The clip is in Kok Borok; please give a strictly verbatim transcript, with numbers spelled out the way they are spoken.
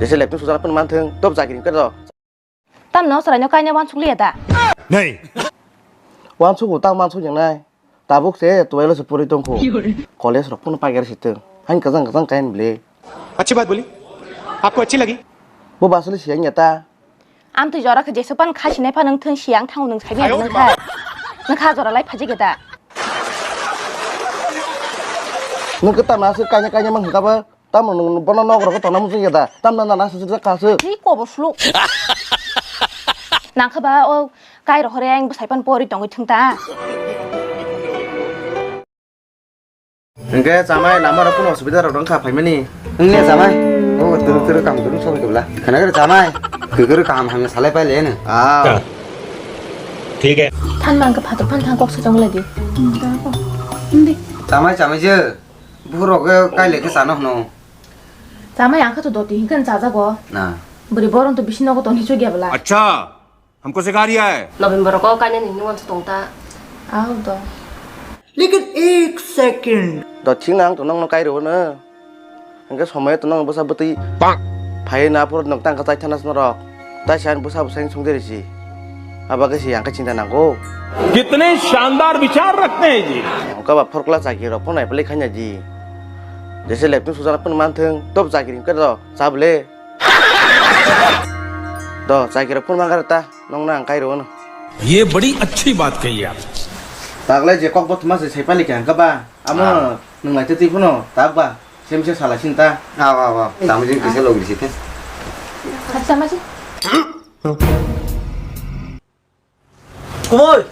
Jese leptun sujak pun manthung, top chakri khe do. Tamno chwraino kaina wansuk liya da? Nei. Wansuk bo tang mansuk yang nai. Tabuk se twelve se pori tongkho. College rok phano pager situng. Hain kajang kajang kain ble. Achhi baat boli. Aapko achhi lagi? Bo basuli siyang ya ta. Amtwi jora khe jesuk pan kha sinai pha nwng thung siyang thango nwng saibi nwng kha. Nwng kha jora lai phaji geda. Nwng khe tamo aswk kaina kaina mang hwnkha ba? Tamo nwng bono nok rogo tongna muchung ya da? Tamna nana aswk jak kha aswk. Hi kobo sluk. Nang kha ba o kai rohore ang bwsai pan pori tongwi thung ta. Hwnkhe chamai lama rok kunu osubida rok wngkha phaimani? Wngya chamai. O turu turu kam turu sogwi tubla. Khana gari chamai. Kwkuru kaham hamya salai paile eno. Ah. Thik hai. Than mang khe phatok phan thang kok se tong lai di. Chamai chamai je. Buhrok khe kaile khe chana hwno. Chamai ang khe to doti hinkhe chajago. Na. Bwrwi boron to bisi nogo toni chugya bwla. Acha. हमको सिखा रिया है। November ko kainani hinwi wansuk tong ta. Au do. Lekin ek second. Do thik nang to nongno kai rwo no. Hwnkhe somoi to nongno bwsa bwtwi. Phai na phuru nwng tang kha chai thana norok. Tai san bwsa bwsa sung deri si. Aba khe si ang khe chinta nango. कितने शानदार विचार रखते हैं जी। Ang khe ba phorkla chakri rok phone ai pele khanya ji. Jese leptun sujak pun manthung top chakri hwnkhe do chabole. Do chakri rok phone mangara ta. Nongno ang kai rwo no. Ye badi achhi baat kahi aap. Tagle je kok bo thuma se sai pali kha hwnkhe ba. Amo nwng lai twi phano ta ba. Sem se sala sin ta. Aw aw aw. Tamo jin kisa log disi te. Acha ma si. Kumoi.